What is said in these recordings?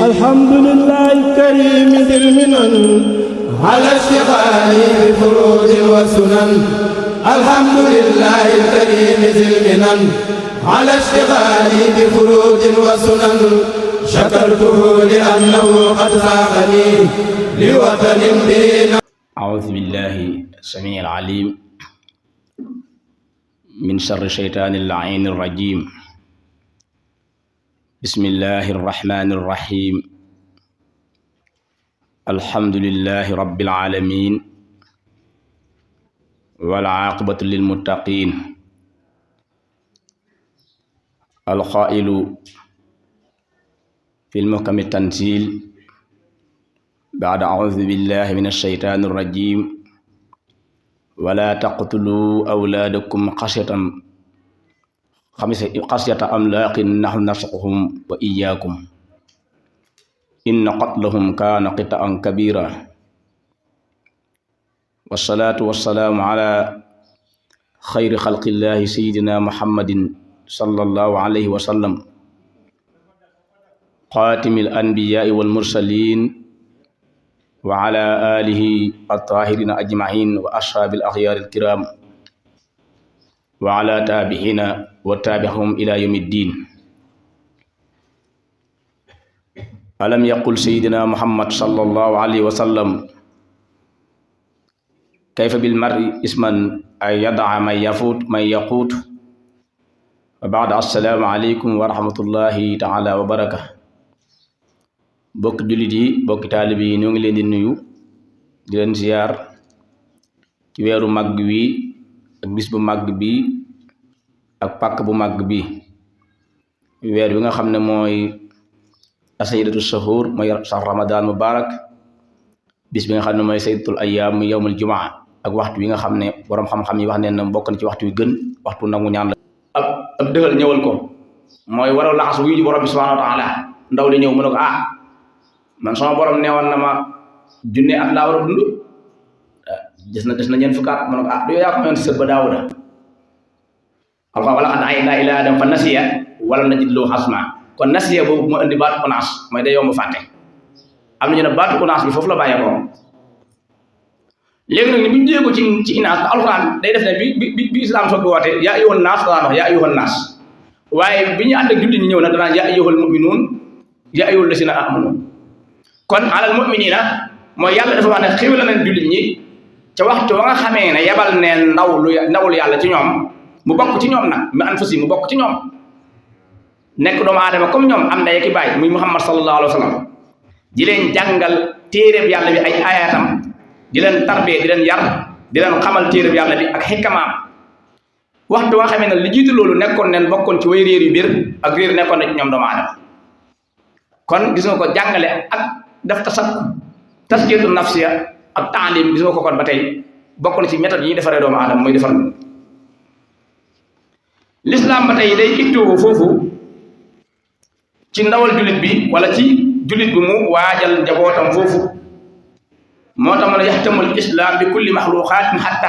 الحمد لله الكريم ذي المنن على اشتغالي بفروض وسنن. الحمد لله الكريم ذي المنن على اشتغالي بفروض وسنن. شكرته لأنه قد ساقني لوطن دين. أعوذ بالله السميع العليم من شر الشيطان اللعين الرجيم. بسم الله الرحمن الرحيم. الحمد لله رب العالمين والعاقبة للمتقين. القائل في المحكم التنزيل بعد أعوذ بالله من الشيطان الرجيم: ولا تقتلوا أولادكم خشية أملاق نحن نرزقهم وإياكم إن قتلهم كان خطأ كبيرا. والصلاة والسلام على خير خلق الله سيدنا محمد صلى الله عليه وسلم خاتم الأنبياء والمرسلين وعلى آله الطاهرين أجمعين وأصحاب الأخيار الكرام وعلى تابعين وتابعهم إلى يوم الدين. ألم يقل سيدنا محمد صلى الله عليه وسلم: كيف بالمرء اسما أن يدع من يفوت من يقوت. وبعد السلام عليكم ورحمة الله تعالى وبركاته. bokk jullit yi bokki taalib yi ñoo ngi leen di nuyu di leen ziyaar ci weeru màgg wi ak bis bu màgg bi ak pàkk bu màgg bi, weer wi nga xam ne mooy sayyidatu shuhur mooy sax ramadan mubarak, bis bi nga xam ne mooy sayyidatul ayyam muy yawmul jumaa, ak waxtu wi nga xam ne boroom xam-xam yi wax neen na bokk na ci waxtu wi gën, waxtu nangu ñaan la. ab dëxal ñëwal ko mooy waral laxas wuyu ji borom bi subhanahu wa taala. ndaw li ñëw mu ne ko man sama borom neewoon na ma junne at laa war a dund, des na ñeent fukki at. mu ne ko du yow yaa ko ñoon si sët ba Daawuda. alxam wala xad ahidnaa ilaa aadama fa nasiya wala najid lahu azmaa. kon nasiya boobu moo indi baatu unaas, mooy day yomb fàtte. am na ñu ne baatu unaas bi foofu la bàyyeekoo. léegi nag ni bu ñu jéego ci inaas alxuraan day def ne bi islam soog di woote yaa ayyuhan naas daan wax yaa ayyuhan naas, waaye bi ñu ànd ak jullit ñi ñëw nag danaan yaa ayyuhal mu'minuun yaa ayyuhal lazina aamanu. kon alal mu'minina mooy yàlla dafa wax ne xéwal nañ jullit ñi ca waxtu wa nga xamee ne yabal ne ndawul yàlla ci ñoom, mu bokk ci ñoom nag mu anfusi mu bokk ci ñoom, nekk doomu aadama comme ñoom, am ndey ki baay muy Muhammad sallallahu alayhi wa sallam, di leen jàngal téeréb yàlla bi ay ayatam, di leen tarbee di leen yar, di leen xamal téeréb yàlla bi ak xikamaam. waxtu wa nga xamee ne li jiitu loolu nekkoon neen bokkoon ci way réer yu biir ak réer nekkoon na ci ñoom doomu aadama. kon gis nga ko jàngale ak daf taskiyatu nafsiya ak taalim, gis nga ko kon ba tey bokk na ci méthode yi ñuy defaree doomu aadama muy defar. l'islam ba tey day ittoo foofu ci ndawal jullit bi wala ci jullit bi mu waajal njabootam foofu. moo tax man yaxtamul islam bi kulli maxluqaatin xatta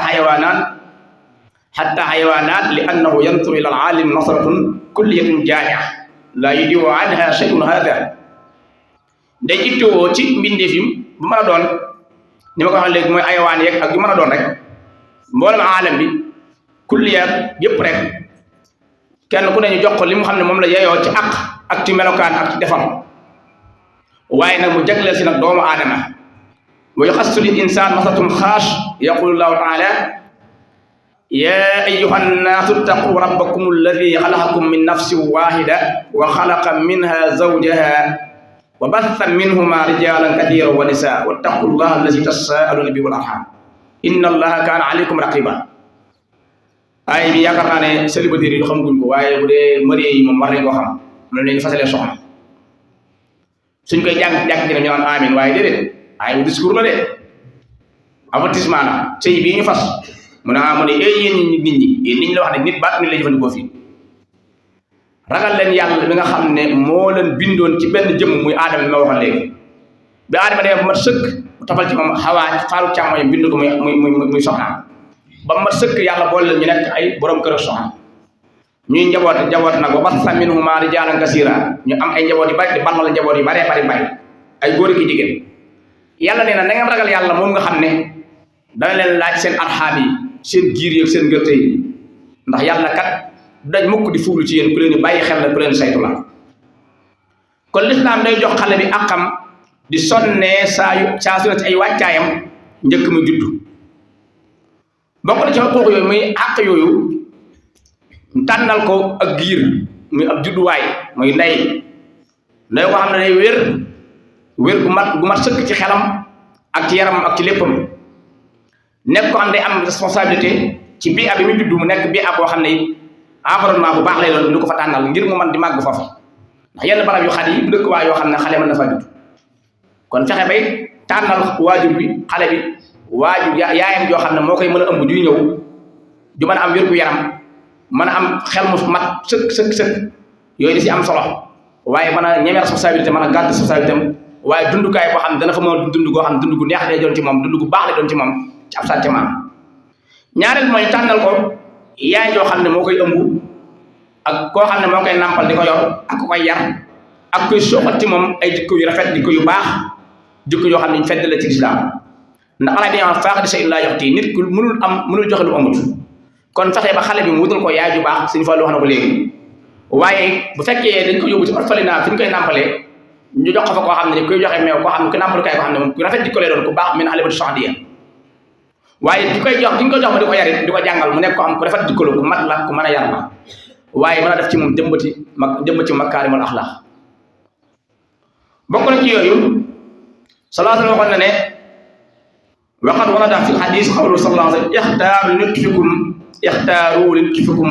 xayawaanaat li annahu yantur ila al aalim nasratun kulliyatun jaamia la yudiu anha shay'un hada. day ittoo ci mbindeef yi bu mën a doon, ni ma ko waxee léegi mooy ayawaan yeeg ak yu mën a doon rek, mboolem aalam bi kulliyaat yëpp rek, kenn ku ne ñu jox ko li mu xam ne moom la yeyoo ci ak ci melokaan ak ci defar. waaye nag mu jagleel si nag doomu aadama. wa yuxassu lil insaan masatun xaas yaqulu llahu taala: yaa ayyuhan naasu ttaqu rabbakum alladi xalaqakum min nafsin waahida wa xalaqa minha zawjaha wa batha minhuma rijalan kathiran wa nisaa wattaqu llaha allazi tasaaluna bihi wal arham inna allaha kaana alaykum raqiba. ay bi yaakaar naa ne célibataire yi xamaguñ ko, waaye bu dee marié yi moom war nañ koo xam noonu leen fasalee soxna. suñ koy jàng ci ne ñu naan amin, waaye déedéet ay discours la de avertissement la. sëy bii ñu fas mu ne mu ne yéen nit ñi la wax ne nit baat nit la jëfandikoo fii. ragal leen yàlla bi nga xam ne moo leen bindoon ci benn jëmm muy aadama bi ma waxoon léegi. bi aadama demee ba mat sëkk mu tafal ci moom xawaa faaru càmmoñam bind ko muy soxnaam ba mat sëkk. yàlla boole leen ñu nekk ay borom kër ak soxna. ñuy njaboot nag wa bassa minhumaa rijaalan kasiira ñu am ay njaboot yu bari di bannal njaboot yu bari ay góor ki jigéen yàlla nee na ngeen ragal yàlla moom nga xam ne dana leen laaj seen arxaam yi seen giir yi ak seen ngërte yi ndax yàlla kat dañ mukk di fuulu ci yéen ku leen di bàyyi xel la ku leen saytu la kon lislaam day jox xale bi àqam di sonnee saa su ne ci ay wàccaayam njëkk mu juddu bokk na ci xuquuq yooyu muy àq yooyu tànnal ko ak giir muy ab judduwaay muy ndey ko xam ne day wér gu mat sëkk ci xelam ak ci yaramam ak ci léppam nekk ko xam ne day am responsabilité ci bii bi mu juddu mu nekk bii boo xam ne it environnement bu baax lay doon du ko fa tànnal ngir mu mën di màgg foofu ndax yenn barab yu xat yi bu dëkk waa yoo xam ne xale mën na fa judd kon fexe bay tànnal waajur bi xale bi waajur yaayam joo xam ne moo koy mën a ëmb juy ñëw ju mën a am wér gu yaram mën a am xel mu mat sëkk yooyu di si am solo waaye mën a ñeme responsabilité mën a gàdd responsabilité am waaye dundukaay boo xam ne dana fa mën a dund goo xam ne dund gu neex lay doon ci moom dund gu baax lay doon ci moom ci ab sàncamaan ñaareel mooy tànnal ko yaay joo xam ne moo koy ëmb ak koo xam ne moo koy nàmpal di ko yor ak ko koy yar ak koy soxat ci moom ay jikko yu rafet jikko yu baax jikko yoo xam ne ñu fedd la ci lislaam ndax ala dañoo faax di say laa jox tii nit ku mënul joxe lu amut kon fexe ba xale bi mu wutal ko yaay ju baax suñu fa lu wax na ko léegi waaye bu fekkee dañ ko yóbbu ci orphelinat fi ñu koy nàmpalee ñu jox ko fa koo xam ne koy joxe meew koo xam ne ku nàmpalukaay koo xam ne moom ku rafet jikko lay doon ku baax min alibatu sahdiya waaye di koy jox di ñu ko jox ma di ko yarit di ko jàngal mu nekk ko am ku rafet jikko la ku mat la ku mën a yar la waaye mën a def ci moom jëmbati makaarimul axlaaq bokk na ci yooyu sallallahu alayhi wa sallam waxoon na ne waqad warada fi xadis qawlu sallallahu alayhi wa sallam ixtaaru li nutfikum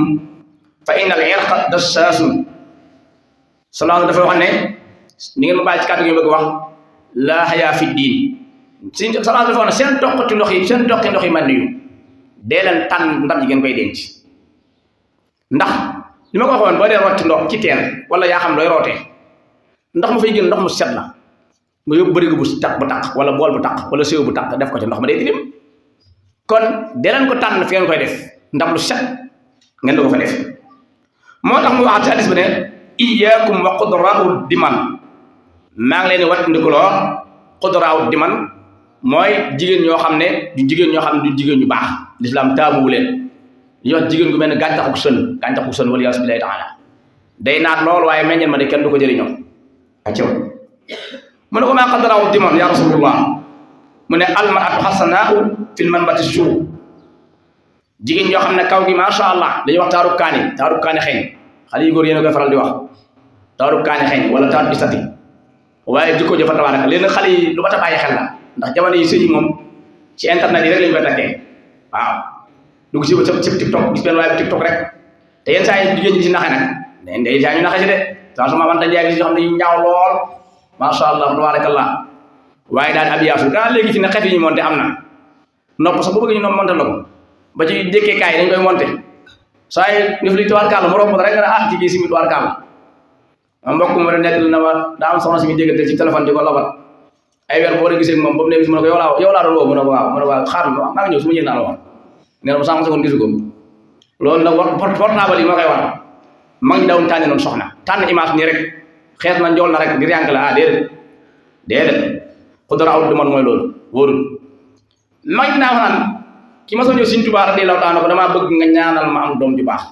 fa inna al irqa dassaasun sallallahu dafa wax ne ni ngeen ma bàyyi ci kàddu gi bëgg wax laa xayaa fi diin si sallallahu dafa wax ne seen toqati ndox yi man yu dee leen tànn ndab yi ngeen koy denc ndax li ma ko waxoon boo dee rotti ndox ci teen wala yaa xam looy rootee ndox ma fay gën ndox mu set la nga yóbbu bërigo bu taq wala bool bu taq wala séew bu taq def ko ci ndox ma day tilim kon dee leen ko tànn fi ngeen koy def ndax lu set ngeen di ko fa def moo tax mu wax ci hadis bi ne iyyakum wa qudraa'u diman maa ngi leen di wattandikuloo qudraa'u diman mooy jigéen ñoo xam ne du jigéen ñu baax lislaam taamuwu leen li wax jigéen gu mel ne gàncaxu sën wala yaasu billahi taala day naat lool waaye meññeen ma de kenn du ko jëriñoo accaw mu ne ko maa qadraa'u diman ya rasulullah mu ne almar'atu xasanaa'u fil manbati suu jigéen ñoo xam ne kaw gi macha allah dañuy wax taarub kaani xeeñ xale yu góor yéen a koy faral di wax taarub kaani xeeñ wala taarub istati waaye jikko jëfa tabaaraka léegi nag xale yi lu ba ta bàyyi xel la ndax jamono yi sëy yi moom ci internet yi rek lañu koy takkee waaw dugg ci TikTok gis benn waaye bu TikTok rek te yenn saa yi jigéen ñi di si naxe nag day saa ñu naxe si de saa sama wanta njaay gi si xam ne ñu ñaaw lool macha allah tabaarakallah waaye daal abiyaasu gaa léegi fi ne xef yi ñu monté am na nopp sax bu bëgg ñu nopp monté la ko ba ci dékkee kaay dañ koy monté saa yi def li tubaarkaal mu romb rek nga ne kii si mi tubaarkaal ma mbokk ma nekk na ma daa am soxna si mi déggante ci téléphone di ko labat ay weer boo gisee moom ba mu ne gis mu ne ko yow laa doon woo mu ne ko waaw mu ne ko waaw xaar maa ngi ñëw su ma ñëw naa la wax nee na ma sànq seconde gisu ko loolu nag portable yi moo koy war mag ñi dawuñ tànn noonu soxna tànn image nii rek xees na njool na rek ngir yànk la déedéet xudraa'u diman mooy loolu wóorul mag ñi naa fanaan ki ma soo ñëw Sëriñ Tuubaa radiyallaahu taala ko damaa bëgg nga ñaanal ma am doom ju baax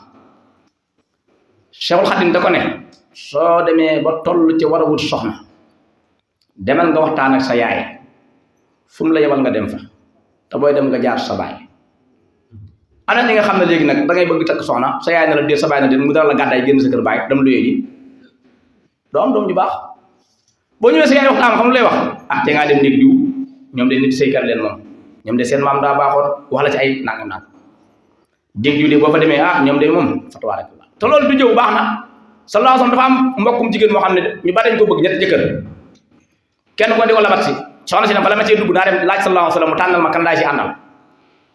Cheikhul Khadim da ko ne soo demee ba toll ci war a wut soxna demal nga waxtaan ak sa yaay fu mu la yebal nga dem fa te booy dem nga jaar sa baay ana ñi nga xam ne léegi nag da ngay bëgg takk soxna sa yaay na la déet sa baay na déet mu dara la gàddaay génn sa kër baay dem luyee ji doo am doom ju baax boo ñëwee sa yaay waxtaan xam lu lay wax te ngaa dem néeg diw ñoom de nit sëykat leen moom ñoom de seen maam daa baaxoon wax la ci ay nangam dégg diw de boo fa demee ñoom de moom fatuwaa rek la te loolu du jëw baax na sallallahu alayhi wasallam dafa am mbokkum jigéen moo xam ne ñu bari dañ ko bëgg ñetti jëkkër kenn ko di ko labat si soxna si ne bala ma cee dugg naa dem laaj sallallahu alayhi wasallam mu tànnal ma kan laay si àndal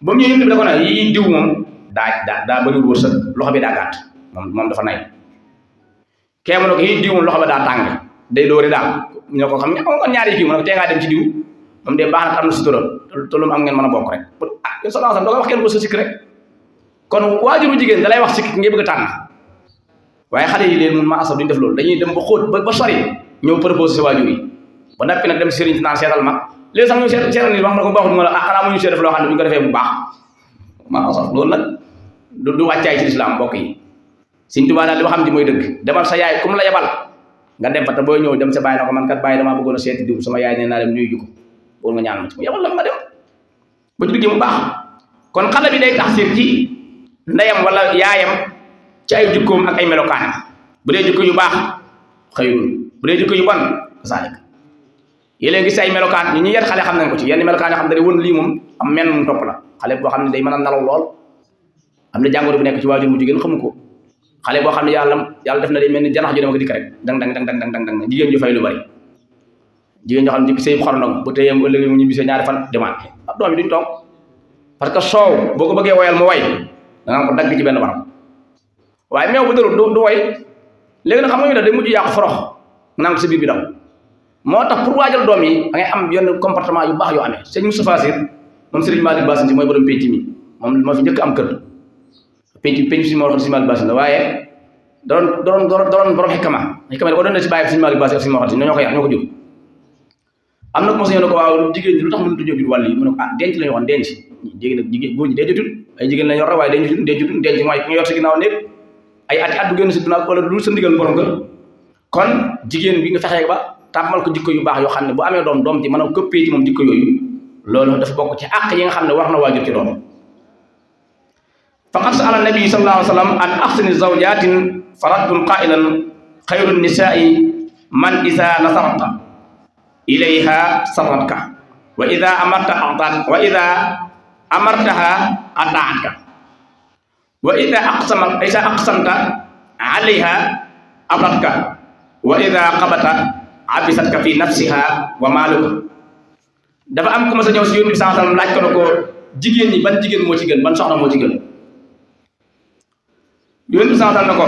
ba mu ñëw yëpp da ko ne yii diw moom daa bëriwul wërsëg loxo bi daa gàtt moom dafa nay kee mu ne ko yii diw moom loxo ba daa tàng day dóori daal ñu ne ko xam nga kon ñaari kii mu ne ko tee ngaa dem ci diw moom de baax na am na sutura te lu mu am ngeen mën a bokk rek yow sallallahu alayhi wasallam doo ko wax kenn ko sa sikk rek kon waajuru jigéen da lay wax sikk ngay bëgg a tànn waaye xale yi leen mun ma asab duñ def loolu dañuy dem ba xóot ba sori ñëw proposé sa waajur yi ba noppi nag dem si sëriñ si naan seetal ma léegi sax ñu seetal ni wax na ko baaxul ma la ah xanaa mu ñu see def loo xam ne bu ñu ko defee bu baax ma asab loolu nag du wàccaay ci lislaam mbokk yi Sëriñ Tuubaa daal li waxam ji mooy dëgg demal sa yaay comme la yebal nga dem fa te booy ñëw dem sa bàyyi na ko man kat bàyyi damaa bëggoon a seeti diw sama yaay nee naa dem nuyu ji ko pour nga ñaan ma ci mu yebal la nga dem ba ci duggee mu baax kon xale bi day taxsir ci ndeyam wala yaayam ci ay jikkoom ak ay melokaanam bu dee jikko yu baax xëyrun bu dee jikko yu bon salik yéen gis ay melokaan ñu yar xale xam nañ ko ci yenn melokaan yoo xam ne won lii moom am menn mu topp la xale boo xam ne day mën a nalaw lool am na jàngoro bu nekk ci waajur mu jigéen xamu ko xale boo xam ne yàlla def na day mel ni janax ju dem ko dikk rek dang jigéen ju fay lu bari jigéen ñoo xam ne dikk sëy xorondong bu tëyee mu ëllëgee mu ñu bisee ñaari fan demaat ab doom yi duñ toog parce que soow boo ko bëggee woyal mu way danga ko dagg ci benn barab waaye meew bu dërul du way léegi nag xam nga ñu def day mujj yàqu forox naan ko sa biir bi daw moo tax pour waajal doom yi da ngay am yenn comportement yu baax yoo amee sëñ Moustapha Sir moom Serigne Malick Bassine si mooy borom penc mi moom moo fi njëkk am kër penc si moo waxoon Serigne Malick Bassine la waaye doon borom xikma da ko doon ne si bàyyi Serigne Malick Bassine ak Serigne Mor ñoo ko yar ñoo ko jur am na ko mos ne ko waaw jigéen ñi lu tax mënut a jur wàll yi mu ne ko ah denc la ñu waxoon denc jigéen nag jigéen góor ñi dencatul ay jigéen lañ yor rek waaye dencatul denc mooy ki nga yor si ginnaaw néeg ay at bu génn si duna wala lu sa ndigal borom kër kon jigéen bi nga fexee ba tàmmal ko jikko yu baax yoo xam ne bu amee doom ci mën a këppee ci moom jikko yooyu loolu dafa bokk ci àq yi nga xam ne war na waajur ci doom faqad sa'ala nabi sallallahu alayhi wa sallam an ahsani zawjatin faraddun qailan xayru nisaai man isa nasarta ilayha sarratka wa ida amartaha ataatka wa ida aqsamta alayha abratka wa ida qabata abisatka fi nafsiha wa maaluka dafa am ku ma sa ñëw si yonent bi sallallahu alayhi wasallam laaj ko ne ko jigéen ñi ban jigéen moo ci gën ban soxna moo ci gën yonent bi sallallahu alayhi wasallam ne ko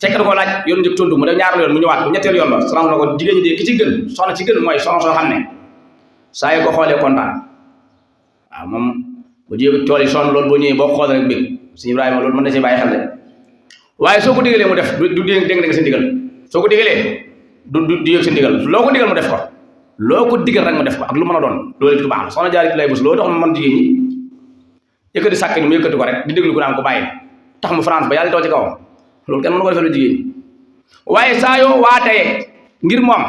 fekk da koo laaj yoon njëkk tontu mu def ñaareelu yoon mu ñëwaat bu ñetteelu yoon ba sallallahu alayhi wasallam ne ko jigéen ñi de ki ci gën soxna ci gën mooy soxna soo xam ne saa yoo ko xoolee kontaan waaw moom bu jiyee tool yi sonn loolu boo ñëwee boo xool rek bëgg suñu Ibrahima loolu mën na see bàyyi xel de waaye soo ko digalee mu def du dégg sa ndigal soo ko digalee du yëg sa ndigal loo ko digal mu def ko loo ko digal rek mu def ko ak lu mën a doon loolu it lu baax la soxna Jaara lay bus loolu tax man jigéen ñi yëkkati sàkk ni mu yëkkati ko rek di déglu ko naan ko bàyyi tax mu France ba yàlla taw ci kawam loolu kenn mën ko defee lu jigéen ñi waaye saa yoo waatee ngir moom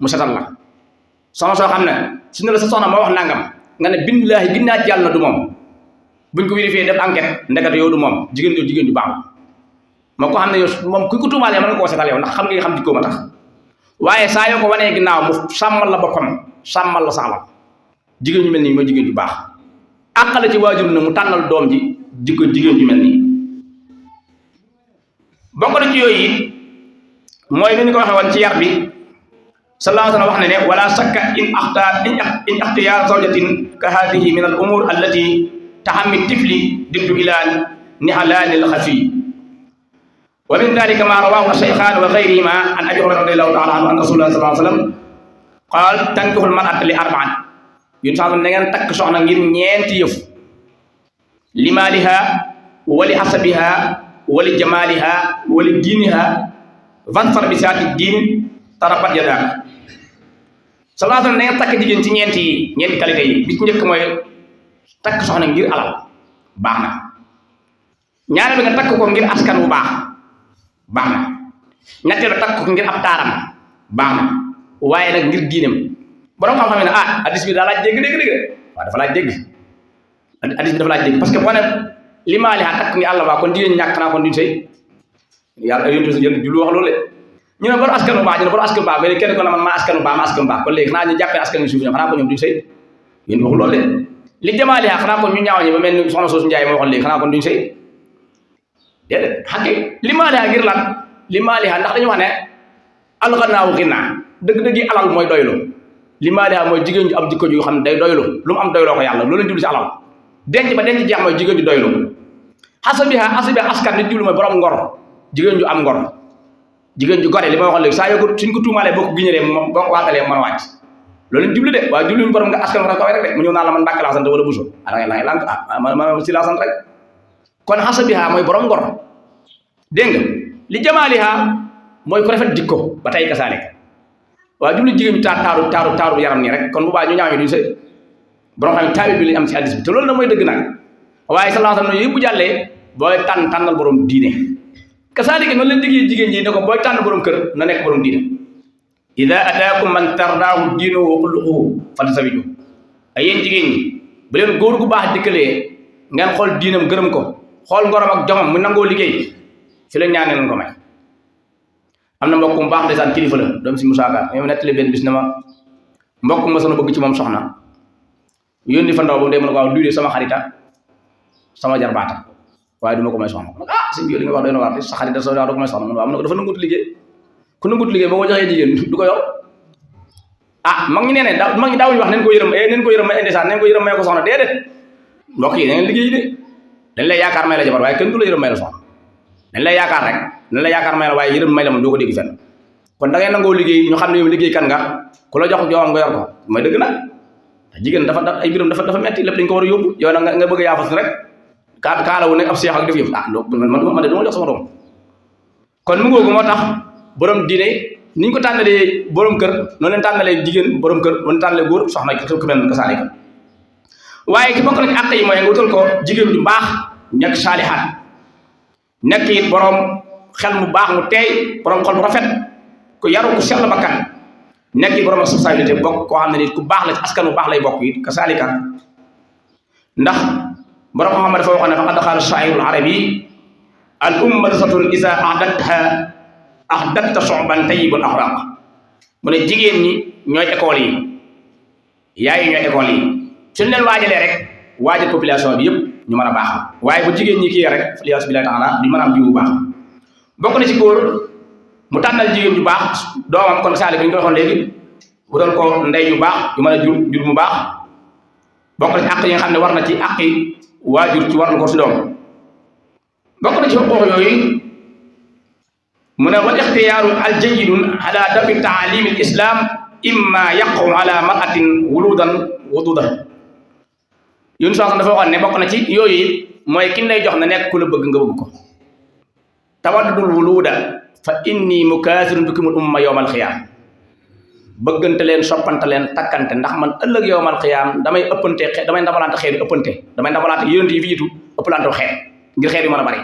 mu setal la soxna soo xam ne su ne la sa soxna moo wax nangam nga ne billaahi ginnaa ci yàlla na du moom buñ ko vérifié def enquête ndekete yow du moom jigéen ju baax la moo ko xam ne yow moom kuy ko tuumaalee mën nga koo setal yow ndax xam nga xam jikkoo ma tax waaye saa yoo ko wanee ginnaaw mu sàmmal la boppam sàmmal la saxla jigéen ñu mel nii mooy jigéen ju baax àqale ci waajur na mu tànnal doom ji jikko jigéen ju mel nii bokk na ci yooyu it mooy ni ñu ko waxee woon ci yar bi sallallahu alayhi wa sallam wax ne ne wala shakka in ixtiyaar zawjatin ka hadihi min al umur allati tahammi tifli diddu ila nihalani al xafi wa min dalika ma rawahu ash-shaykhan wa ghayrihima an abi hurayra radiyallahu ta'ala anhu an rasulullah sallallahu alayhi wa sallam qaal tankihul mar'ata li arba'in yun sa na ngeen takk soxna ngir ñeenti yëf li maaliha wa li hasabiha wa li jamaliha wa li diiniha vanfar bi saati diin tarabat yadak sallallahu alayhi wa sallam na ngeen takk jigéen ci ñeenti qualité yi bi ci njëkk mooy takk soxna ngir alal baax na ñaareel bi nga takk ko ngir askan wu baax na ñetteel takk ko ngir ab taaram baax na waaye nag ngir diinam borom xam-xam ne hadis bi daa laaj dégg waaw dafa laaj dégg hadis bi dafa laaj dégg parce que boo ne li maaliha takk ngir àlla baax kon jigéen ñàkk naa kon duñ sëy yàlla yéen lu wax loolu de ñu ne borom askan bu baax ñu ne borom askan bu baax ba kenn ko ne man maa askan bu baax kon léegi xanaa ñu jàppee askan wi suuf ñoom xanaa ko ñoom duñ sëy yéen waxul loolu de li jamaaliha xanaa kon ñu ñaaw ñi ba mel ni soxna soosu Njaay moo waxoon léegi xanaa kon duñ sëy déedéet xaqi li maaliha ngir lan li maaliha ndax dañu wax ne alxanaawu xinnaa dëgg-dëgg alal mooy doylu li maaliha mooy jigéen ju am jikko ju xam ne day doylu lu mu am doyloo ko yàlla loolu lañ jublu si alal denc ba denc jeex mooy jigéen ju doylu xasabiha askan nit jublu mooy borom ngor jigéen ju am ngor jigéen ju gore li ma waxoon léegi saa yoo ko suñ ko tuumaalee boo ko giñalee boo ko waatalee mën a wàcc loolu lañ jublu de waaye jublu borom nga askan ko rek de mu ñëw naan la man Mbàkke laa sant wala Buso da ngay lànk ma si laa sant rek kon xasabiha mooy borom ngor dégg nga li jamaaliha mooy ku rafet jikko ba tey kasaalika waaye jublu jigéen ñu taaru yaram nii rek kon bu baa ñu ñaaw ñu duñ sëy borom xam ne taabi bi lañ am ci hadiis bi te loolu na mooy dëgg nag waaye sallallahu alayhi wa sallam yëpp bu jàllee booy tànnal borom diine kasaalika noonu leen diggee jigéen ji ne ko booy tànn borom kër na nekk borom diine ida ataakum man tardaahu diinuhu wa xuluquhu fazawwijuhu ay yéen jigéen ñi bu leen góor gu baax dikkalee ngeen xool diinam gërëm ko xool ngorom ak jomam mu nangoo liggéey fi la ñaanee leen ko may am na mbokk mu baax ndeysaan kilifa la doom si Moussa Ka ñoom nettali benn bis na ma mbokk ma sono bëgg ci moom soxna yónni fa ndaw ba dee mën ko waaw duy sama xarita sama jarbaata waaye du ma ko may soxna sëñ bi li nga wax doy na waar sa xarita sa doo ko may soxna man waaw am na ko dafa nangut liggéey ku nangut liggéey boo ko joxee jigéen du ko yor mag ñi nee ne mag ñi daawuñu wax neen ko yërëm may ndeysaan neen ko yërëm may ko soxna déedéet mbokk yi da ngeen liggéey de dañ lay yaakaar may la jabar waaye kenn du la yërëm may la soxna dañ lay yaakaar rek dañ lay yaakaar may la waaye yërëm may la moom doo ko dégg fenn kon da ngay nangoo liggéey ñu xam ne yow liggéey kan nga ku la jox joxam nga yor ko mooy dëgg nag jigéen dafa ay biram dafa metti lépp dañ ko war a yóbbu yow nag nga bëgg a yaafas rek kaalawu nekk ab seex ak def yëpp man de du ma jox sama doom kon mu ngoogu moo tax borom diine ni ñu ko tànnalee borom kër noonu leen tànnalee jigéen borom kër noonu tànnalee góor soxna ku mel ko saalika waaye ki bokk na ci àq yi mooy nga wutal ko jigéen ju baax nekk saalihaat nekk it borom xel mu baax mu teey borom xol bu rafet ku yaru ku sell bakkan nekk it borom responsabilité bokk koo xam ne nit ku baax la ci askan bu baax lay bokk it ka saalika ndax borom xam-xam dafa waxoon ne faqad qaala shaa'irul arabi al ummatatun iza ahdatta shu'ban tayyibul axlaaq mu ne jigéen ñi ñooy école yi yaay yi ñooy école yi suñ leen waajalee rek waajal population bi yëpp ñu mën a baax waaye bu jigéen ñi kii rek faliyaas billahi taala duñ mën a am jiw bu baax bokk na ci góor mu tànnal jigéen ju baax doomam kon saali bi ñu ko waxoon léegi bu doon ko ndey yu baax yu mën a jur mu baax bokk na ci àq yi nga xam ne war na ci àq yi waajur ci war na ko si doom bokk na ci xuquuq yooyu mu ne wal ixtiyaaru al jayyidun ala dafi taalim al islam imma yaqu ala maratin wuludan waduda yun soo dafa waxoon ne bokk na ci yooyu it mooy kin lay jox na nekk ku la bëgg nga bëgg ko tawaddul wuluda fa inni mukaasirun bikumul umma yawmal xiyaam bëggante leen soppante leen takkante ndax man ëllëg yawmal xiyaam damay ndamalante xeet yi ëppante damay ndamalante yonent yi fi jiitu ëppalante xeet ngir xeet yi mën a bari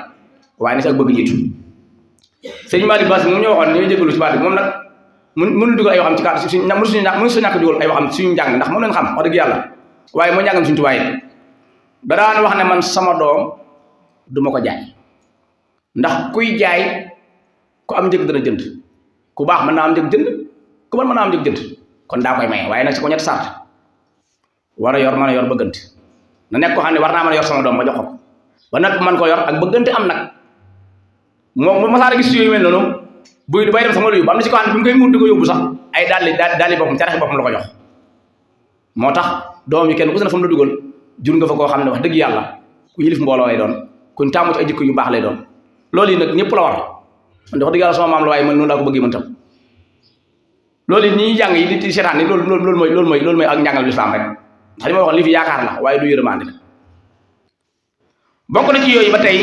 waaye na si ak bëgg jiitu sëñ Malick Bass moom ñoo waxoon ñooy jégalu si baat bi moom nag mënu dugal ay waxam ci kàddu suñu ñàkk dugal ay waxam suñu njàng ndax moom leen xam wax dëgg yàlla waaye moo njàngam suñu tubaay da daan wax ne man sama doom du ma ko jaay ndax kuy jaay ku am njëg dana jënd ku baax mën naa am njëg jënd ku mën naa am njëg jënd kon daa koy maye waaye nag si ko ñetti sart war a yor mën a yor bëggante na nekk ko xam ne war naa mën a yor sama doom ma jox ko ba nag man ko yor ak bëggante am nag moom masaara gis yooyu mel noonu buy bay dem sama lu yóbbu am na si ko xam ne bi mu koy muur di ko yóbbu sax ay daali boppam caraxi boppam la ko jox moo tax doom yi kenn ku si ne fa mu la dugal jur nga fa koo xam ne wax dëgg yàlla ku yilif mbooloo lay doon kuñ taamu ci ay jikko yu baax lay doon loolu yi nag ñëpp la war man wax dëgg yàlla sama maam la waaye man noonu laa ko bëggee man tam loolu yi ñi jàng yi di seetaan ni loolu mooy ak njàngal lislaam rek ndax li ma wax li fi yaakaar la waaye du yërëmaande la bokk na ci yooyu ba tey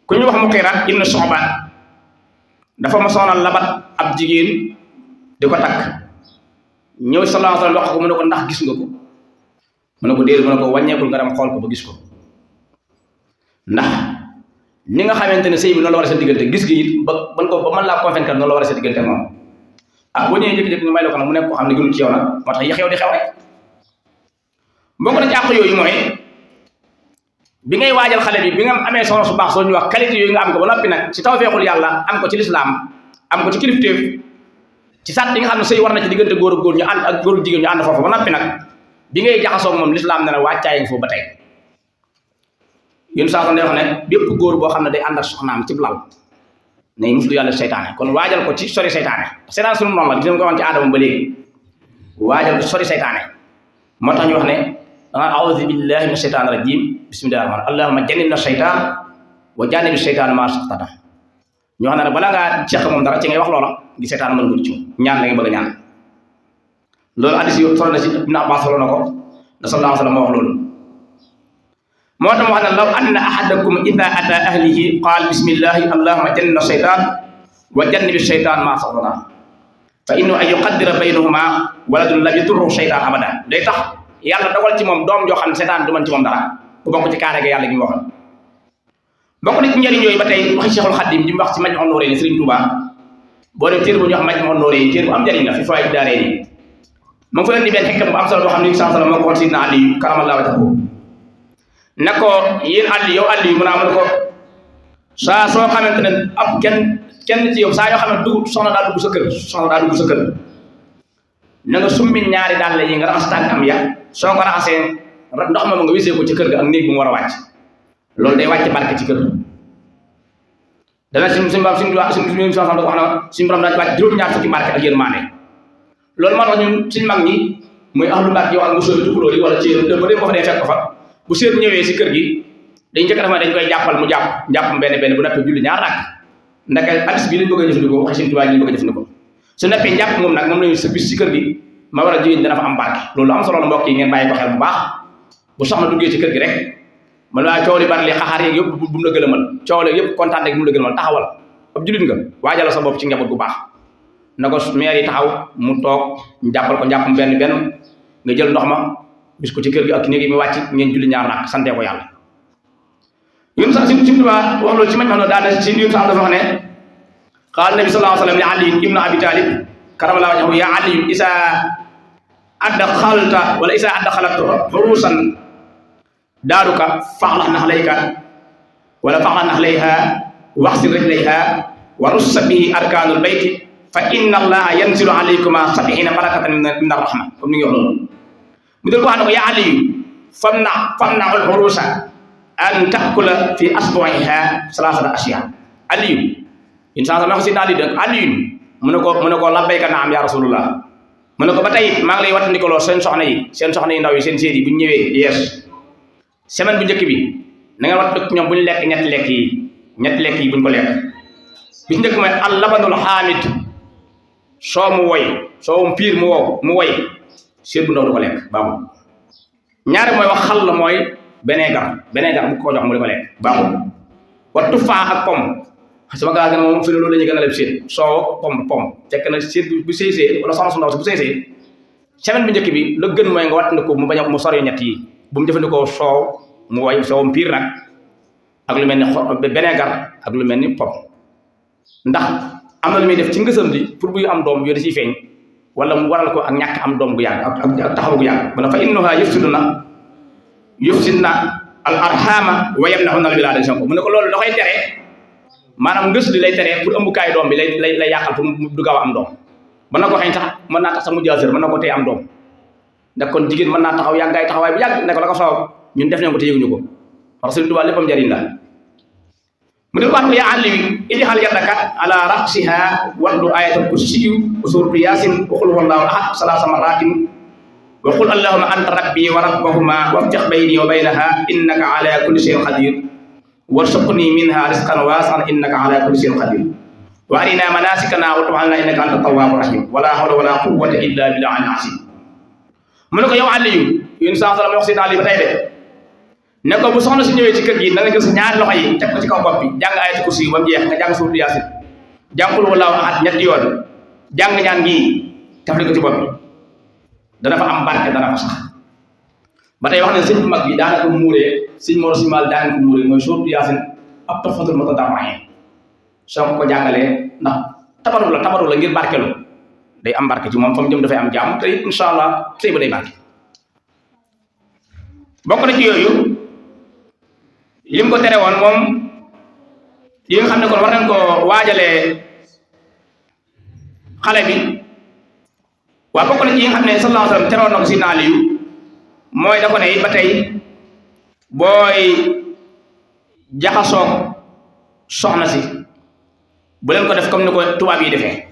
ku ñu wax Muqiira ibn Shu'ba dafa ma soonal labat ab jigéen di ko takk ñëw sallallahu alayhi wa sallam wax ko mu ne ko ndax gis nga ko mu ne ko déedéet mu ne ko wàññeekul nga dem xool ko ba gis ko ndax ni nga xamante ne sëy bi noonu la war a sa diggante gis gi it ba mën laa convaincre noonu la war a sa diggante moom boo ñëwee jékki-jékki ñu may la ko nag mu nekk koo xam ne gënul ci yow nag moo tax yi xew di xew rek bokk na ci àq yooyu mooy bi ngay waajal xale bi nga amee soxna su baax soo ñu wax qualité yooyu nga am ko ba noppi nag ci tawfeexul yàlla am ko ci lislaam am ko ci kilifteef ci sàtt yi nga xam ne sëy war na ci diggante góor ak góor ñu ànd ak góor ak jigéen ñu ànd foofu ba noppi nag bi ngay jaxasoo moom lislaam ne na wàccaay nga foofu ba tey yéen saa day wax ne bépp góor boo xam ne day ànd ak soxnaam ci lal ne muslu yàlla seytaane kon waajal ko ci sori seytaane seytaane sunu noonu la gis nga ko waxoon ci aadama ba léegi waajal ko ci sori seytaane moo tax ñu wax ne a'uuzu billahi mina shaytaani rajiim bismillahi rahmaani allahumma jannibna shaytaan wa jannibi shaytaan maa razaqtana ñu wax ne balaa ngaa ceex moom dara ci ngay wax loola gi seytaan mën nga ci ñaan la nga bëgg a ñaan loolu hadiis yu solo na ci Ibn Abbas solo na ko da sallallahu alayhi wa sallam moo wax loolu moo tax mu wax ne law anna ahadakum ida ata ahlihi qaal bismillahi allahumma jannibna shaytan wa jannibi shaytan ma sabana fa innahu an yuqaddira baynahuma waladun lam yadurru shaytan abada day tax yàlla dogal ci moom doom joo xam ne seytaan du mën ci moom dara ku bokk ci kaare ga yàlla gi mu waxoon bokk na ci njëriñ yooyu ba tey waxi Cheikhul Khadim ji mu wax ci Majmahun Nurayni Serigne Touba boo dem téere bu ñu wax Majmahun Nurayni téere bu am njëriñ la fi fawaa'id daarayni ma ngi fa indi benn xikma bu am solo boo xam ne sallallahu moo ko waxoon Sidna Ali karamallahu wajhahu ne ko yéen Ali yow Ali mu naa mën ko saa soo xamante ne ab kenn ci yow saa yoo xam ne soxna daa dugg sa kër na nga summi ñaari dàll yi nga raxas tànkam ya soo ko raxasee ndox ma nga wisee ko ci kër ga ak néeg bu mu war a wàcc loolu day wàcc barke ci kër dana suñu borom suñu wax na suñu borom daal wàcc juróom-ñaar fukki barke ak yërmande loolu moo tax ñun suñu mag ñi muy ahlu Mbàkke yow ak mosoo bi tukulóor yi wala ci ba dee boo fa dee fekk ko fa bu seet ñëwee si kër gi dañ njëkk dafa dañ koy jàppal mu jàpp benn bu nappee julli ñaar rakk ndaka hadis bi lañ bëgg a jëfandikoo waxi Sëriñ Tuubaa lañ bëgg a jëfandikoo su nekkee njàpp moom nag moom lañu sa bis ci kër gi ma war a jigéen dana fa am barke loolu am solo la mbokk yi ngeen bàyyi ko xel bu baax bu soxna duggee ci kër gi rek man waa coow li bari li xaxaar yeeg yëpp bu mu la gëlëmal coow li yëpp kontaan rek bu mu la gëlëmal taxawal ab jullit nga waajal sa bopp ci njaboot bu baax na ko maire yi taxaw mu toog ñu jàppal ko njàppam benn nga jël ndox ma bis ko ci kër gi ak néeg yi mu wàcc ngeen julli ñaar rakk sante ko yàlla yun sax si Tuubaa wax loolu ci mañ xam ne daana si yun sax dafa wax ne qaala nabi sallallahu alayhi wa sallam li Ali ibnu Abi Talib karamallahu wajhahu ya Ali isa adxalta wala isa adxalat xurusan daaruka faxlax naxlayka wala faxlax naxlayha waxsil rijlayha wa russa bihi arkaanul bayti fa inna allaha yanzilu alaykuma sab'ina barakatan min arrahma comme ni ngi wax loolu mu del ko wax ne ko ya Ali famnaxul xurusa an taakula fi asbu'iha salaasata ashyaa Aliyu insan sama ko si naa di dënk Aliyu mu ne ko labbayka naam ya rasulullah mu ne ko ba tey maa ngi lay wattandikoloo seen soxna yi ndaw yi seen séet yi bu ñu ñëwee yees semaine bu njëkk bi na nga wat ñoom bu ñu lekk ñetti lekk yi bu ñu ko lekk bis njëkk mooy al labanul xaamid soo mu piir mu woy séet bu ndaw du ko lekk baaxul ñaari mooy wax xal la mooy benegar bu ko jox mu di ko lekk baaxul wa tufaa ak pomme sama gaa gën moom fi ne loolu la ñuy gën a leb séet soo pomme fekk na séet bu séysee wala soxna su ndaw si bu séysee semaine bu njëkk bi la gën mooy nga wattandi ko mu bañ a mu sori ñett yi bu mu jëfandikoo soow mu woy soowam piir nag ak lu mel ni benegar ak lu mel ni pomme ndax am na lu muy def ci ngësam li pour buy am doom yooyu da ciy feeñ wala mu waral ko ak ñàkk am doom gu yàgg ak taxaw gu yàgg wala fa innaha yufsidna al arhama wa yamna'una al wilada ko mu ne ko loolu da koy tere maanaam ngës li lay tere pour ëmbukaay doom bi lay yàqal pour du gaaw a am doom mën na ko xëy sax mën naa tax sax mu jaasër mën na ko tey am doom ndax kon jigéen mën naa taxaw yàggaay taxawaay bu yàgg ne ko la ko sabab ñun def nañ ko te yëguñu ko parce que Sëriñ Tuubaa léppam njariñ la mu ne wax ko yaa Ali ij'al yadaka ala ra'siha watlu ayatul kursi wa suratu yasin wa qul huwallahu ahad salaasa marratin wa qul allahumma anta rabbi wa rabbahuma waftah bayni wa baynaha innaka ala kulli shay'in qadir warzuqni minha rizqan wasi'an innaka ala kulli shay'in qadir wa arina manasikana wa tub alna innaka anta tawwabur rahim wala hawla wala quwwata illa billahi al-azim mu ne ko yow Aliyu yéen saa salaam wax si naa li ba tey de ne ko bu soxna si ñëwee ci kër gi na nga jël sa ñaari loxo yi teg ko ci kaw bopp bi jàng ayatul kursi ba mu jeex nga jàng suuratu yaasin jàng qul huwallahu ahad ñetti yoon jàng ñaan gi tafli ko ci bopp bi dana fa am barke dana fa sax ba tey wax ne sëñ bu mag bi daanaka muuree sëñ Mor Si Maal daanaka muuree mooy suuratu yaasin ab tuhfatul mutadarriin soo ko jàngalee ndax tabaru la ngir barkelu day am barke ci moom fa mu jëm dafay am jàmm te it incha allah sëy ba day barke bokk na ci yooyu lim ko tere woon moom li nga xam ne kon war nañ ko waajalee xale bi waaye bokk na ci yi nga xam ne sallallahu alayhi wa sallam terewoon na ko si Aliyu mooy da ko ne ba tey booy jaxasoog soxna si bu leen ko def comme ni ko tubaab yi defee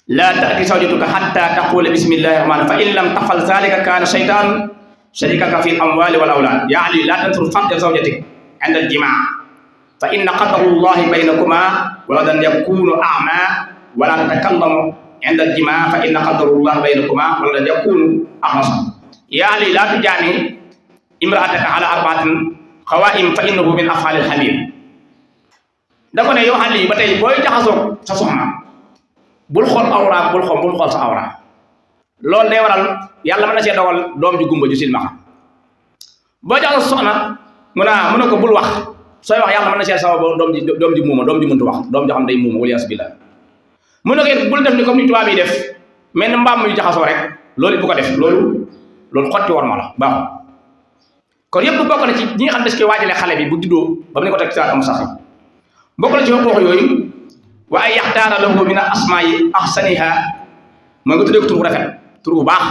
laa ta'ti zawjatuka hatta taqula bismillahi rahmani fa in lam tafal zalika kaana shaytaan sharikaka fi al-amwali wal awlad ya Ali la tansur farja zawjatik inda al-jimaa fa inna qadarullahi baynakuma waladan yakunu a'ma wala tatakallamu inda al-jimaa fa inna qadarullahi baynakuma waladan yakunu akhras ya Ali la tujani imraataka ala arbaatin xawaa'im fa innahu min af'aalil xabiir da ko ne yow xale yi ba tey booy jaxasoo sa soxna bul xool awra bul xool sa awra loolu day waral yàlla mën na see dogal doom ju gumba ju silmaxa boo jaxasoo sa soxna mu ne ko bul wax sooy wax yàlla mën na see sawa ba doom ji muuma doom ji mëntu wax doom joo xam day muuma wala yas billah mu ne ko bul def ni comme ni tubaab yi def mel ni mbaam yu jaxasoo rek loolu bu ko def loolu xotti war ma la baaxul kon yëpp bokk na ci ñi nga xam ne des koy waajale xale bi bu juddoo ba mu ne ko teg ci am sax bokk na ci wax yooyu wa ay yaxtaara lahu min asmaa'i ahsaniha mooy nga tuddee ko tur bu rafet tur bu baax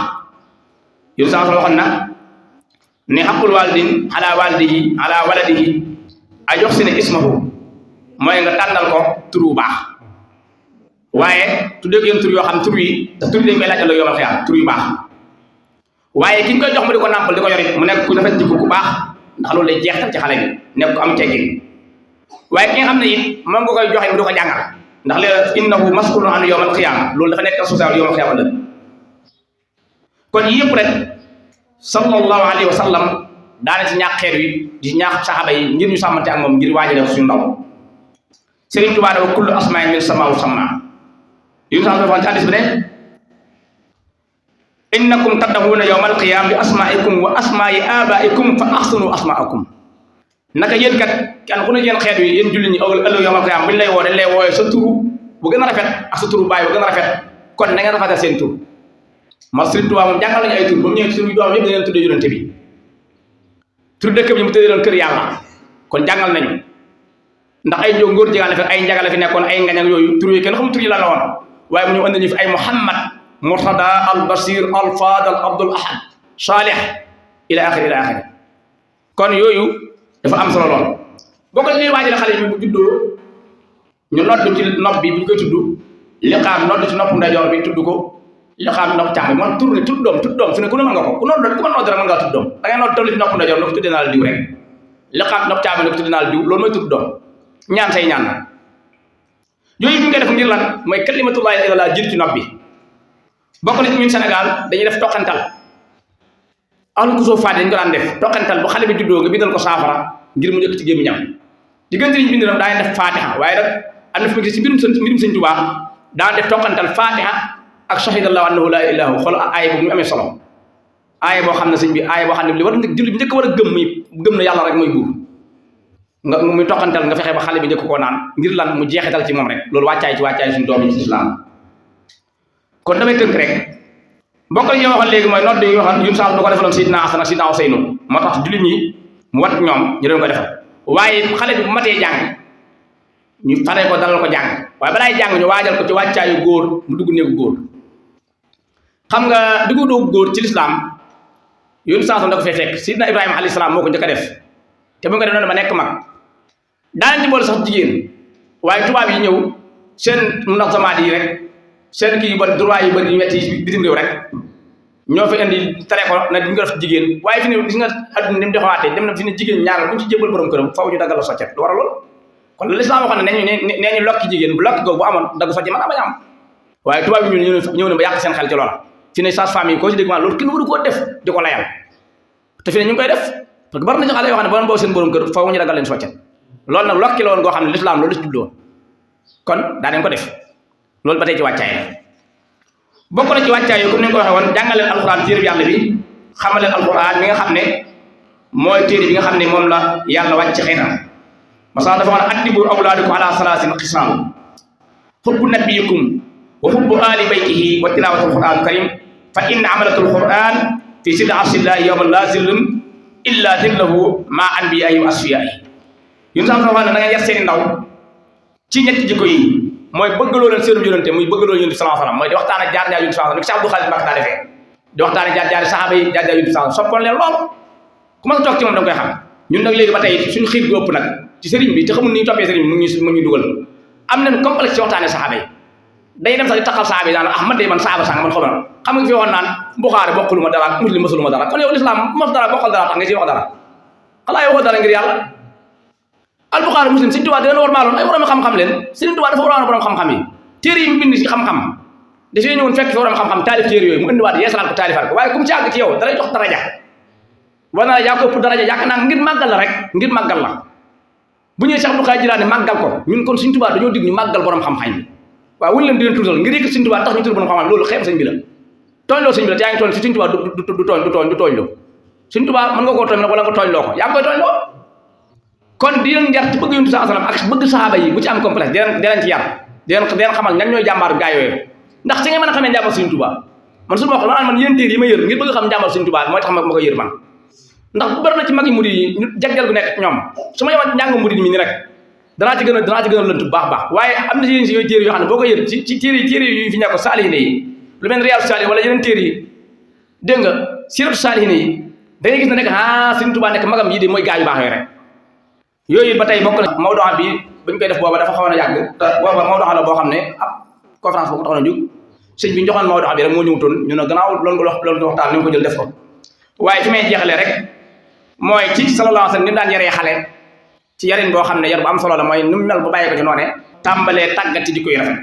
yow sax waxoon na ne xaqul walidin ala waladihi ay jox si ne ismahu mooy nga tànnal ko tur bu baax waaye tuddee ko yéen tur yoo xam tur yi dañ koy laaj ëllëg yomal xiyaam tur yu baax waaye ki ñu koy jox mu di ko nàmpal di ko yore mu nekk ku rafet jikko ku baax ndax loolu lay jeextal ci xale bi nekk ku am teggin waaye ki nga xam ne it moom nga koy joxe mu di ko jàngal ndax léegi innahu mas'ulun an yawmal qiyaama loolu dafa nekk social yawmal qiyaama ëllëg kon yëpp rek sallallahu alayhi wa sallam daana ci ñaax xeer wi di ñaax saxaaba yi ngir ñu sàmmante ak moom ngir waajale suñu ndaw Sëriñ Tuubaa dafa kullu asmaa'in min samaahu sammaa yu sax dafa ci hadis bi ne innakum tad'uuna yawmal qiyaama bi asmaa'ikum wa asmaa'i aabaa'ikum fa ahsinu asmaa'akum naka yéen kat kenn ku ne yéen xeet wi yéen jullit ñi ëllëg yawmal qiyaama bu ñu lay woo dañ lay wooyee sa turu bu gën a rafet ak sa turu baay bu gën a rafet kon na ngeen rafetal seen tur ma Sëriñ Tuubaa moom jàngal nañu ay tur ba mu ñëwee suñu doom yëpp dañ leen tuddee yonente bi tur dëkk bi mu tuddee doon kër yàlla kon jàngal nañu ndax ay ñëw ngóor jigaan la fi ay njaga la fi nekkoon ay ngañ ak yooyu tur yi kenn xamul tur yi lan la woon waaye mu ñu andi ñu fi ay Muhammad Murtada al Basir al Fadal Abdul Ahad Salih ila axiri kon yooyu dafa am solo lool boo ko ñuy waajal xale bi bu juddoo ñu nodd ci nopp bi bu ñu koy tudd liqaam nodd ci nopp ndeyjoor bi tudd ko liqaam nopp càmm bi man tur ne tudd doom fi ne ku ne mën nga ko ku mën nodd rek mën ngaa tudd doom da ngay nodd toll ci nopp ndeyjoor ne ko tuddee naa la diw rek liqaam nopp càmm ne ko tuddee naa la diw loolu mooy tudd doom ñaan say ñaan yooyu bi ñu koy def ngir lan mooy kalimatullahi ilallah jir ci nopp bi bokk na ci ñun Sénégal dañuy def toqantal ahlu kusóo faat dañ ko daan def toqantal bu xale bi juddoo nga bindal ko saafara ngir mu njëkk ci gémmiñam diggante liñ bind nag daañu def fatiha waaye nag am na fi mu gis ci mbirum Sëñ Tuubaa daan def toqantal fatiha ak shahidallahu annahu la ilaha illa hu xool aaya boobu mu amee solo aaya boo xam ne sëñ bi aaya boo xam ne li war jullit bi njëkk war a gëm na yàlla rek mooy buur nga muy toqantal nga fexe ba xale bi njëkk koo naan ngir lan mu jeexital ci moom rek loolu wàccaay suñu doom yi ci islam kon damay tënk rek mbokk yi ñu waxoon léegi mooy nodd yi waxoon yun saal du ko defaloon Sidna Asan ak Sidna Useynu moo tax jullit ñi mu wat ñoom ñu doon ko defal waaye xale bi bu matee jàng ñu fare ko dalal ko jàng waaye balaay jàng ñu waajal ko ci wàccaayu góor mu dugg néegu góor xam nga dugg néegu góor ci lislaam yun saal da ko fee fekk Sidna Ibrahima alayhi salaam moo ko njëkk a def te bu nga def noonu ba nekk mag daanañ ci boole sax jigéen waaye tubaab yi ñëw seen munazamaat yi rek seen kii yu bari droit yu bari yu metti bitim réew rek ñoo fi indi tere ko na duñ ko def jigéen waaye fi ne gis nga adduna ni mu doxawaatee dem na fi ne jigéen ñaar bu ñu ci jébal borom këram faw ñu daggal la soccet lu war a lool kon l'islam waxoon ne nee ñu lokki jigéen bu lokki googu bu amoon dagg soccet man bañ am waaye tubaab yi ñëw ne ba yàq seen xel ci loola fi ne sage-femme yi koo ci dégg maa loolu kenn waru koo def di ko layal te fi ne ñu ngi koy def parce que bari na ci xale yoo xam ne boo seen borom kër faw ñu daggal leen soccet loolu nag lokki la woon goo xam ne l'islam loolu la ci juddoo kon daa dañ ko def loolu ba tey ci wàccaay la bokk na ci wàccaay yi comme ni nga ko waxee woon jàngaleen alxuraan téere bi yàlla bi xamaleen alxuraan mi nga xam ne mooy téere bi nga xam ne moom la yàlla wàcc xeetam masalan dafa wax ne addibu awlaadakum ala salaasin xisaal xubbu nabiyikum wa xubbu ali baytihi wa tilaawatul qur'aan karim fa inna amalatul qur'aan fi siddi arsillahi yawman laa zillun illa zillahu ma anbiyaa'i wa asfiyaa'i yun sax dafa wax ne da nga yar seeni ndaw ci ñetti jikko yi mooy bëggaloo leen seenum yonente muy bëggaloo yonente sallallahu alayhi wasallam mooy di waxtaan ak jaar-jaar yonente sallallahu alayhi wasallam ni ko Cheikh Abdou Khadir Mbacké daa defee di waxtaan ak jaar-jaar saxaaba yi jaar-jaar yonente sallallahu alayhi wasallam soppoon leen lool ku ma sa toog ci moom da nga koy xam ñun nag léegi ba tey suñu xiir gu ëpp nag ci sëriñ bi te xamul ni ñu toppee sëriñ bi mu ngi dugal am nañ complexe ci waxtaane saxaaba yi day dem sax di taxal saxaaba yi daan ah man de man saxaaba sàng man xaw na xam nga fi waxoon naan Buxaari bokkulu ma dara Muslim mësulu ma dara kon yow l'islam mos dara bokkal dara tax nga ci wax dara xalaa yow waxoo dara ngir yàlla al Buxaari Muslim Sëriñ Tuubaa dina war maaloon ay borom xam-xam leen Sëriñ Tuubaa dafa waroon borom xam-xam yi téere yi mu bind ci xam-xam dafay ñëwoon fekk fi borom xam-xam taalif téere yooyu mu indiwaat yeesalaat ko taalifaat ko waaye comme ci àgg ci yow dalay jox daraja war na la yaa ko ëpp daraja yaakaar naa ngir màggal la rek ngir màggal la bu ñëwee Cheikh Abdou Khadre Jilaani màggal ko ñun kon Sëriñ Tuubaa dañoo dig ñu màggal borom xam-xam yi waaw wuñu leen di leen tuutal ngir yëkk Sëriñ Tuubaa tax ñu tudd borom xam-xam loolu xeeb sëñ bi la tooñ loo sëñ bi la te yaa ngi tooñ si Sëriñ Tuubaa du tooñ loo Sëriñ Tuubaa mën nga koo tooñ nag wala nga tooñ loo ko yaa ngi koy tooñ loo kon di leen yar ci bëgg Yonent bi sallallahu alayhi wasallam ak bëgg sahaaba yi bu ci am complexe di leen ci yar di leen xamal ñan ñooy jàmbaar gaa yooyu ndax ci nga mën a xamee njàmbaar Sëriñ Tuubaa man su ma wax man yéen téere yi ma yër ngir bëgg xam njàmbaar Sëriñ Tuubaa mooy tax ma ko yër man ndax bu bari na ci mag yi murid yi ñu jagleel gu nekk ñoom su ma yemal njàng murid mi ni rek danaa ci gën a lënt bu baax waaye am na si yooyu téere yoo xam ne boo ko yër ci téere yi fi nekk saalihiin yi lu mel ne Riyaadu Saalihiin wala yeneen téere yi dégg nga Siiratu Saalihiin yi da ngay gis ne nekk Sëriñ Tuubaa nekk magam yi de mooy gaa yu baax yooyu rek yooyu ba tey bokk na Maodo bi bañ koy def booba dafa xawoon a yàgg te booba Maodo la boo xam ne ab conférence boo ko taxoon a jóg sëñ bi ñu joxoon Maodo bi rek moo ñëwutoon ñu ne gannaaw loolu nga waxtaan ni nga ko jël def ko waaye fi may jeexalee rek mooy ci sallallahu alayhi wa sallam ni mu daan yaree xale ci yarin boo xam ne yar bu am solo la mooy nu mu mel bu bàyyi ko ci noone tàmbalee tàggati di koy rafet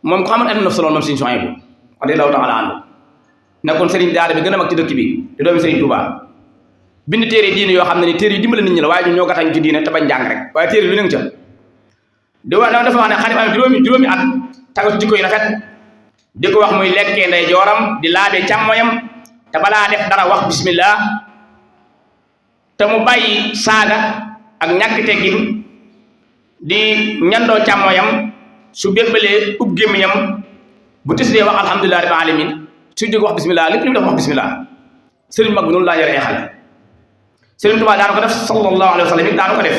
moom ko xamoon am na solo moom Sëriñ Suhaybu radiyallahu ta'ala anhu nekkoon sëriñ daara bi gën a mag ci dëkk bi di doomi Sëriñ Tuubaa bind téere diine yoo xam ne ni téere yi dimbale nit ñi la waaye ñun ñoo gàttañ ci diine te bañ jàng rek waaye téere lu nekk ca di wax dafa wax ne xarit am juróomi at tàggatu di koy rafet di ko wax muy lekkee nday jooram di laabee càmmoñam te balaa def dara wax bismillah te mu bàyyi saaga ak ñàkk teggin di ñandoo càmmoñam su bébbalee ub gémmiñam bu tisdee wax alhamdulilah rabbil alamin su jóg wax bismillah lépp li mu def wax bismillah sëriñ mag bi noonu laa yore ay xale sëriñ Tuubaa daanu ko def sallallahu alayhi wa sallam it daanu ko def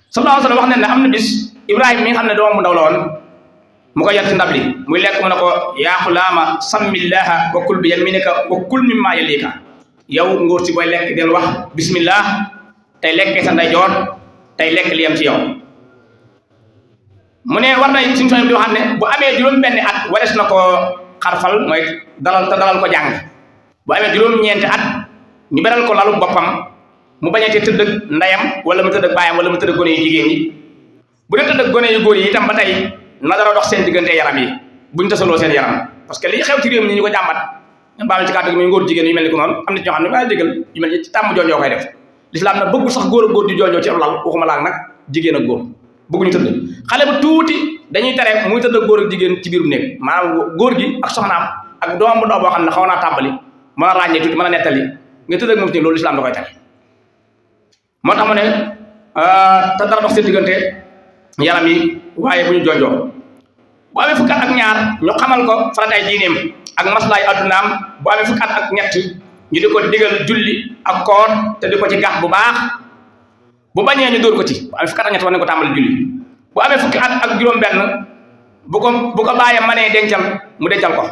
sallallahu alayhi wa sallam wax ne am na bis Ibrahima mi nga xam ne doomam bu ndaw la woon mu ko yar ci ndab li muy lekk mu ne ko yaa xulaama sammillaha wa kul bi yaminika wa kul mimma yalika yow ngóor si booy lekk del wax bismillah tey lekkee sa ndeyjoor tey lekk li yam ci yow mu ne war na suñu soñ bi wax ne bu amee juróom-benni at wares na ko xarfal mooy dalal ko jàng bu amee juróom-ñeenti at ñu beral ko lalu boppam mu bañ a te tëdd ak ndeyam wala mu tëdd ak baayam wala mu tëdd ak gone yu jigéen ñi bu dee tëdd ak gone yu góor yi itam ba tey na dara dox seen diggante yaram yi buñ tasaloo seen yaram parce que li xew ci réew mi ñu ko jàmbat ñun baal ci kàddu gi muy ngóor jigéen yu mel ni ko noonu am na ci ñoo xam ne ba jégal yu mel ni ci tàmm joojoo koy def lislaam nag bëggu sax góor ak góor di joojoo ci ab lal waxuma laak nag jigéen ak góor bëgguñu tëdd xale bu tuuti dañuy tere muy tëdd ak góor ak jigéen ci biirum néeg maanaam góor gi ak soxnaam ak doomam bu ndaw boo xam ne xaw naa tàmbali mën a ràññee tuuti mën a nettali nga tëdd ak moom ci loolu lislaam da koy tere moo tax mu ne te dara dox seen diggante yaram yi waaye bu ñu jonjoo bu amee fukki at ak ñaar ñu xamal ko faratay diineem ak maslaay addunaam bu amee fukki at ak ñett ñu di ko digal julli ak koor te di ko ci gax bu baax bu bañee ñu dóor ko ci bu amee fukki at ak ñett war nañ ko tàmbali julli bu amee fukki at ak juróom-benn bu ko bàyyee manee dencal mu dencal ko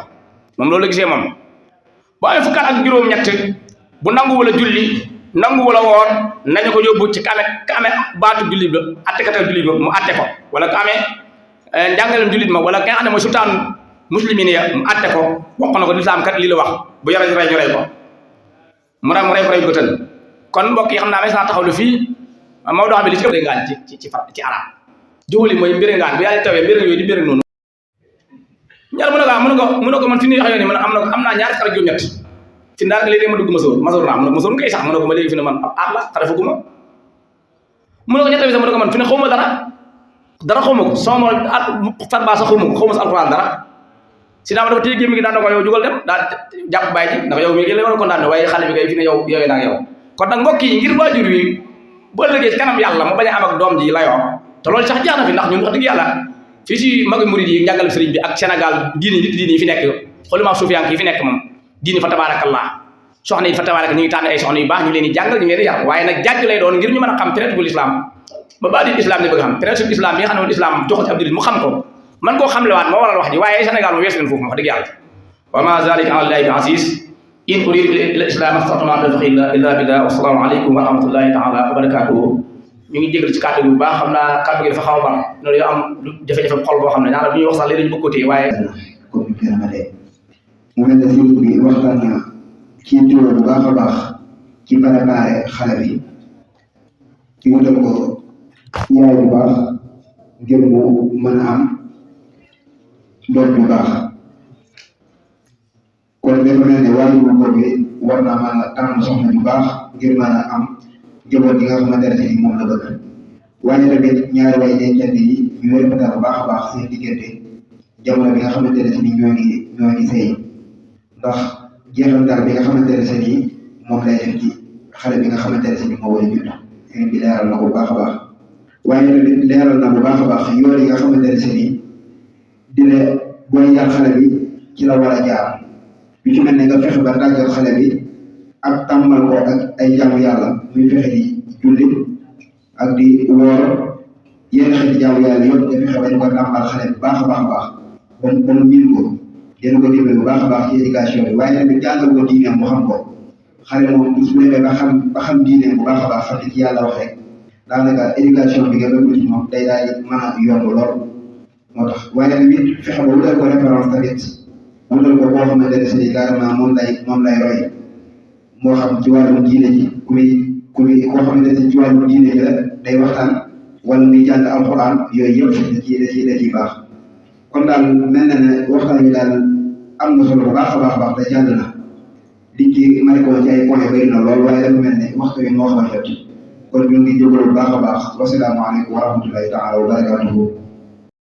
moom loolu la gisee moom bu amee fukki at ak juróom-ñett bu nangu wala julli nangu wala woor nañu ko yóbbu ci ka amee baatu jullit ba attekatal jullit ba mu atte ko wala ka amee njàngalem jullit ma wala ka nga xam ne mooy sultaan muslimin ya mu atte ko wax na ko lislaam kat lii la wax bu yore rey ñu rey ko mu rey ko rey ko tën kon mbokk yi xam naa may saa taxaw lu fii Maodo xam ne li ci ëpp ngaan ci arab joxuli mooy mbiri ngaan bu yàlla tawee mbiri yooyu di mbiri noonu ñaar mu ne ko man fi ni wax yoon ni man am naa ñaari xar juróom-ñett fi ndaar nga léegi ma dugg masoor naa mu ne masoor ngay sax mu ne ko ma léegi fi ne man aat la xare fuguma mu ne ko ñett bi sax mu ne ko man fi ne xawma dara xawma ko sama at fat baa sax xawma ko xawma sa alxuraan dara si naa ma dafa téye gémmi gi daan na ko yow jugal dem daa jàpp bàyyi ji ndax yow mii la war a kontaan waaye xale bi kay fi ne yow naa yow kon nag mbokk yi ngir waajur wi bu ëllëgee ci kanam yàlla mu bañ a am ak doom ji layoo te loolu sax jaar na fi ndax ñun wax dëgg yàlla fii si magi murid yi njàngal sëriñ bi ak Sénégal diini yi fi nekk xoluma suufiyank yi fi nekk moom diini fa tabarakallah soxna yi fa tabaraka ñu ngi tànn ay soxna yu baax ñu leen di jàngal ñu leen di yar waaye nag jàjj lay doon ngir ñu mën a xam traite bu l'islam ba baa di islam ni bëgg xam traite bu islam bi nga xam ne islam jox ci ab jullit mu xam ko man koo xam le waat moo waral wax ji waaye Sénégal mu wees leen foofu wax dëgg yàlla wa ma zalika ala llahi bi aziz in uridu illa islam astatuma tawfiqi illa billah wa salaamu aleykum wa rahmatullahi taala wa barakatuhu ñu ngi jégal ci kàddu gi bu baax xam naa kàddu gi dafa xaw a bar loolu yow am jafe-jafe xol boo xam ne ñaara bu ñuy wax sax léegi dañu bëgg ko téye waaye comme ni mu mel ne sëriñ bi waxtaan na ci tuura bu baax a baax ci préparé xale bi ci wutal ko yaay bu baax ngir mu mën a am doom bu baax kon kon dafa mel ne waajur bu góor bi war naa mën a tànn soxna ju baax ngir mën a am njaboot gi nga xamante ne si moom la bëgg waaye tamit ñaari way dencante yi ñu rafetal bu baax a baax seen diggante jamono bi nga xamante ne si ñoo ngi sëy ndax jeexantal bi nga xamante ne si moom lay def ci xale bi nga xamante ne si moo war a judd sëriñ bi leeral na ko bu baax a baax waaye tamit leeral na bu baax a baax yoon yi nga xamante ne si dina booy yar xale bi ci la war a jaar yu ci mel ne nga fexe ba tàggat xale bi ak tàmmal ko ak ay jaamu yàlla muy fexe di julli ak di woor yenn xeeti jaamu yàlla yëpp nga fexe ba ñu ko tàmmal xale bi baax a baax a baax ba mu miin ko dina ko dimbali bu baax a baax ci éducation bi waaye tamit jàngal ko diineem mu xam ko xale moom su demee ba xam diineem bu baax a baax xam ne ci yàlla wax rek daanaka éducation bi nga bëgg ci moom day daal di mën a yomb lool moo tax waaye tamit fexe ba wutal ko référence tamit wutal ko koo xamante ne si carrément moom lay roy moo xam ci wàllum diine ji ku muy koo xamante ne ci wàllum diine ji la day waxtaan wala muy jàng alxuraan yooyu yëpp da ciy baax kon daal mel na ne waxtaan bi daal am na solo bu baax a baax te jàll na liñ ci may ko ci ay point bëri na lool waaye dafa mel ne waxtu yi moo xaw a jot kon ñu ngi jégalu bu baax a baax wasalaamaaleykum wa rahmatullahi taala wa barakatuhu